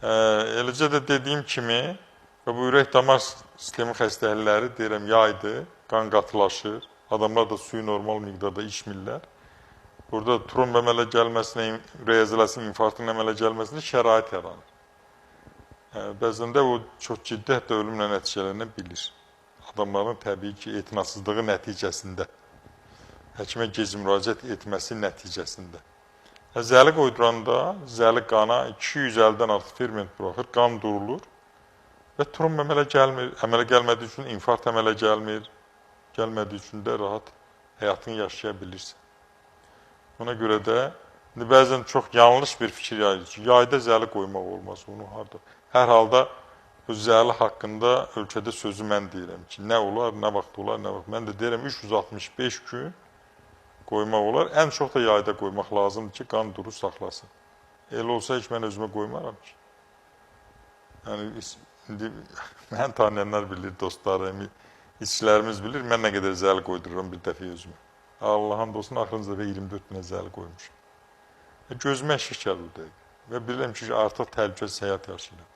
Eləcə də dediyim kimi, və bu ürək damar sistemi xəstəlikləri, deyirəm, yaydır, qan qatılaşır, adamlar da suyu normal miqdarda içmirlər. Burada tromb əmələ gəlməsinə, ürək əzələsinin infarktının əmələ gəlməsinə şərait yaranır. Bəzən də o çox ciddi, hətta ölümlə nəticələnə bilir. Adamların təbii ki, etinasızlığı nəticəsində, həkimə gec müraciət etməsi nəticəsində. Zəli qoyduranda zəli qana 250-dən artıq ferment buraxır, qan durulur və tromb əmələ gəlmir. Əmələ gəlmədiyi üçün infarkt əmələ gəlmir. Gəlmədiyi üçün də rahat həyatını yaşaya bilirsən. Ona görə də indi bəzən çox yanlış bir fikir yayılır ki, yayda zəli qoymaq olmaz. Onu harda? Hər halda bu zəli haqqında ölkədə sözü mən deyirəm ki, nə olar, nə vaxt olar, nə vaxt. Mən də deyirəm 365 gün qoymaq olar. Ən çox da yayda qoymaq lazımdır ki, qan duru saxlasın. Elə olsa heç mən özümə qoymaram ki. Yəni indi məni tanıyanlar bilir, dostlarım, işçilərimiz bilir, mən nə qədər zəli qoydururam bir dəfə özümə. Allah and olsun, axırıncı dəfə 24 dənə zəli qoymuşam. Gözümə işıq gəlir o dəqiqə. Və bilirəm ki, artıq təhlükəsiz həyat yaşayıram.